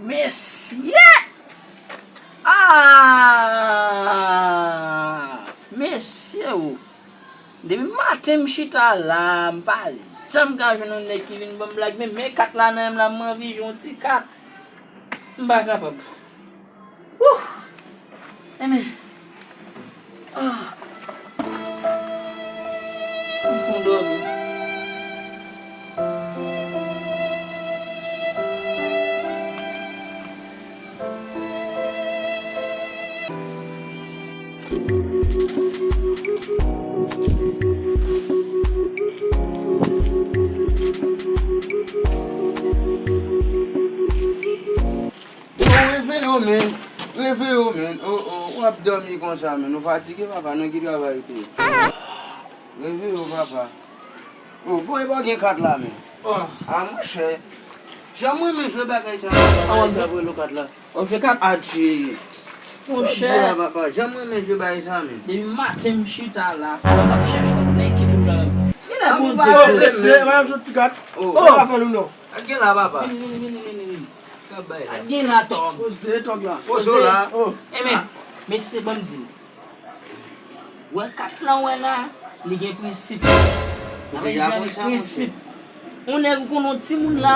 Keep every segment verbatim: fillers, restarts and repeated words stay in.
Mesye! Ah! Mesye o! Depi maten m chita la, m pa janm ka jwenn yon nèg ki vin ban m blag, men, men kat la nan men m la, m anvi jwe yon ti kat. M pa kapab. Wouh! Enben. Ah. M fon dòmi. Oh, reveye w, men. Reveye w, men. Oh, oh, w ap dòmi konsa, men. Ou fatige, papa, nan ki travay ou te ye? Reveye w, papa. Oh, bon, e bò gen kat la, men. Oh. Ah, monchè. Jan m renmen jwe bagay sa, papa. Ah, bagay sa pou rele kat la. W ap jwe kat? Adje. Monchè. Sa w di la, papa. Jan m renmen jwe bagay sa, men. Depi maten m chita la, frè, m ap chèche yon nèg ki pou jwe avè m. Gen lè, ah, bon, Bondye. Oh, mesye, mwen ap jwe ti kat. Oh. Mwen pa fè nou non. Ak gen la, papa. Vini, vini, vini, vini, vini. K ap bay la. Ak gen la, tòg. Poze, tòg la. Poze w la. Oh. Enben, mesye, ban m di nou. Wè kat lan wè la, li gen prensip. Ou deja konn sa, monchè. Prensip. Yon nèg ou konn yon timoun la,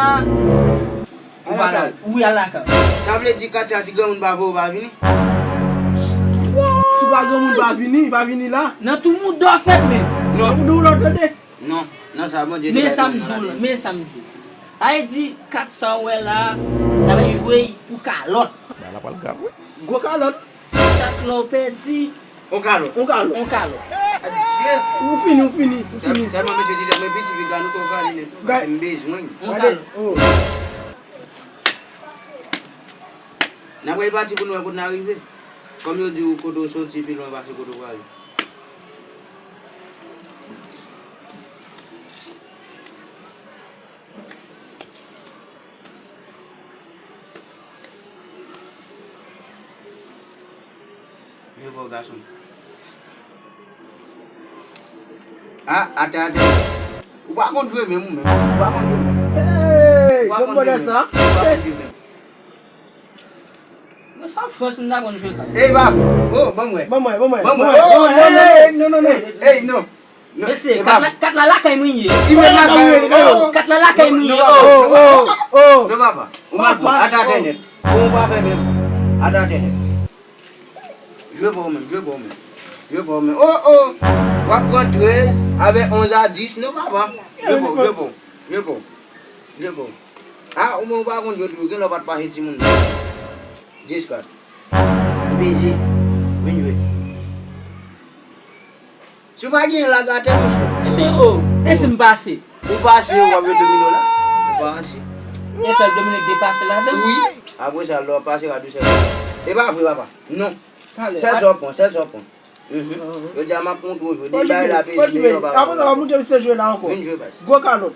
ou pa la, ou al lakay. Sa vle di kat sa, si granmoun pa voye, ou pa vini? Si pa granmoun pa vini, pa vini la. Nan tou mouda w fèt menm. Non. Nan mouda w la, tande. Non, nan sa, Bondye te bay moun nan lavi. Men sa m di w la, men sa m di w. Sa vle di, kat sa w wè la, n ap jwe pou kalòt. Bagay la pral grav, wi. Gwo kalòt. Chak lè w pèdi. On kalòt. On kalòt. On kalòt. Adye. Ou fini, ou fini, ou fini. Sèlman mesye di, mwen piti piga nou konn gade nèt. Gade. M bezwen. On kalòt. Oh. N ap pral pati pou nou wè kote n a rive. Kòm yo di w kote w soti pi lwen pase kote w prale. Vye bò gason. Ah, atè, atè. Ou pa konn jwe menm, ou menm. Ou pa konn jwe menm. Hey, ou pa konn jwe menm. Ou pa konn jwe menm. Mwen sa fòs m ta konn jwe kat. Ey, bab. Oh, ban mwen. Ban mwen, ban mwen. Ban mwen. Oh, non, non, non, non, non, non. Ey, non. Mesye, kat la, kat la lakay mwen ye. Li menm lakay ou. Oh, kat la lakay mwen ye. Oh, oh, oh. Non, papa. Ou mal pran. Atè, atè nèt. Bon, ou pa fè menm. Atè, atè nèt. Jwe pa w menm, jwe pa w menm. Jwe pa w menm. Oh, oh. W ap pran trèz avèk onz a dis. Non, papa. Jwe pa w, jwe pa w. Jwe pa w. Jwe pa w. Ah, ou menm ou pa konn jwe tou, gen lè w pa t pase timoun nan. Dis kat. Peze. Vin jwe. Si w pa genyen, lage atè, monchè. Enben, oh, e si m pase? Ou pase, w ap jwe domino la. Ou pase. Gen sèl domino ki te pase ladan? Wi. Apre sa, lè w pase, rad ou sèl. E pa vre, papa. Non. Sèl sa w pran, sèl sa w pran. Mhm. Jodi a m ap montre w jwe. Depi bagay la peze, depi yo pa. Apre sa, w ap montre misye jwe la ankò. Vin jwe, baz. Gwo kalòt.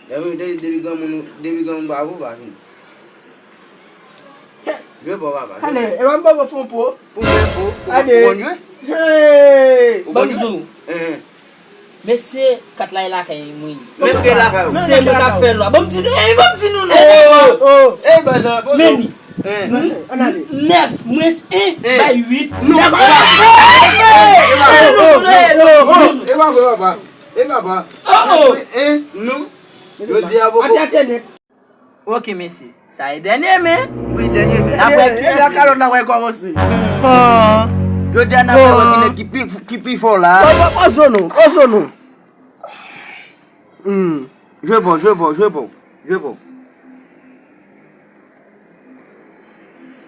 Depi, depi, depi granmoun, depi granmoun pa vou, pa vin. Jwe pa w, papa. Ale, e pa m ba w fon po. Pou fè po, ou konn jwe? Hey! Ou konn jwe? Ban m di w. Ehe. Mesye, kat la e lakay mwen. Menm ke lakay ou. Se mwen k ap fè lwa. Ban m di nou, ey, ban m di nou non. Ey, baz, poze w. Men li. Ann ale. Nèf mwens en bay uit. Non. E pa vre, papa. E pa vre. E pa vre. Oh, oh. En, non. Jodi a poko. Atè, atè nèt. Ok, mesye. Sa e dènye men. Wi, dènye men. N ap wè kiyès ki kalòt la wè kòmanse. Jodi a n ap wè ki nèg ki pi, ki pi fò la. Poze w non, poze w non. Hmm. Jwe pa w, jwe pa w, jwe pa w, jwe pa w.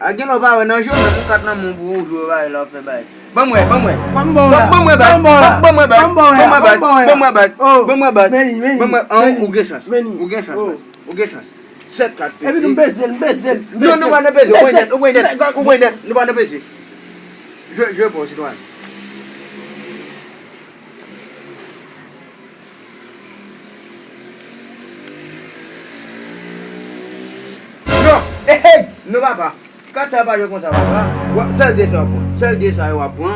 A gen lè w pa wè nan je w, men yon kat nan men w pou w jwe bagay la, w fè bagay. Ban m wè, ban m wè. Ban m wè baz. Ban m wè baz. Ban m wè baz. Ban m wè baz. Ban m wè baz. Ban m wè, an, ou gen chans. Ou gen chans, baz. Ou gen chans. Sèt kat pete. Epi nou beze l, m beze l, m beze l. Non, nou pa nan beze. Ou pran nèt, ou pran nèt. Ou pran nèt. Nou pa nan beze. Jwe, jwe pa w, sitwayen. Non, eh, eh, non, papa. Kat sa pa jwe konsa, papa. Sèl de sa w ap pran. Sèl de sa yo w ap pran.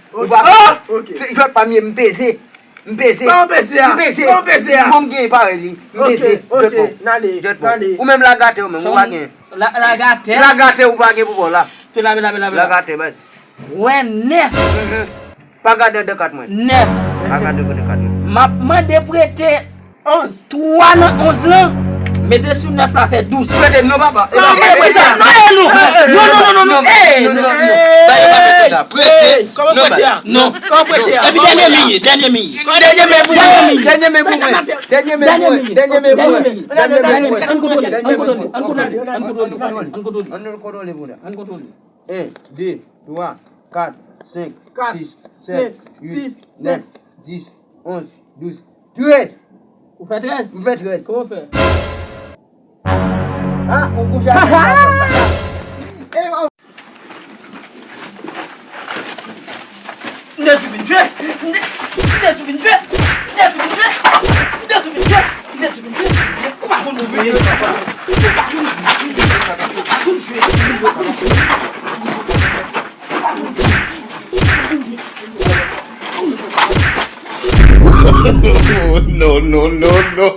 Ou pa fè. Ok. Se jwèt pa m ye, m peze. M peze. Kòman peze a? M peze. Kòman peze a? Bon, m genyen parèy li. M peze. Ok, ok, n ale, n ale. Ou menm la gate ou menm, ou pa genyen. La, la gate. La gate ou pa gen pou bò la. Pela, pela, pela, pela. La gate, baz. Wè nèf. Mhm. Pa gade de kat mwen. Nèf. Pa gade de kat mwen. M ap mande prete onz. Twa nan onz lan, mete sou nèf la fè douz. Prete non, papa. E non, papa, prete sa. Non, non, non, non, non, non, non, non, non, non, non. Ba yo pa prete sa. Prete. Kòman prete a? Non. Kòman prete a? Epi dènye mi ye, dènye mi ye. Dènye men pou mwen. Dènye men pou mwen. Dènye men pou mwen. Dènye men pou mwen. An kontwole, an kontwole, an kontwole, an kontwole, an kontwole. An kontwole pou mwen. An kontwole. En, de, twa, kat, senk, sis, sèt, uit, nèf, dis, onz, douz, trèz. Ou fè trèz? M fè trèz. Kòman w fè? Ah, ou kouche avèk sa. M te tou vin jwe. M te, m te tou vin jwe. M te tou vin jwe. M te tou vin jwe. M te tou vin jwe. Ou pa konn jwe. Ou pa konn jwe. Ou pa konn jwe. Ou pa konn jwe. Ou pa konn jwe. No, no, no, no.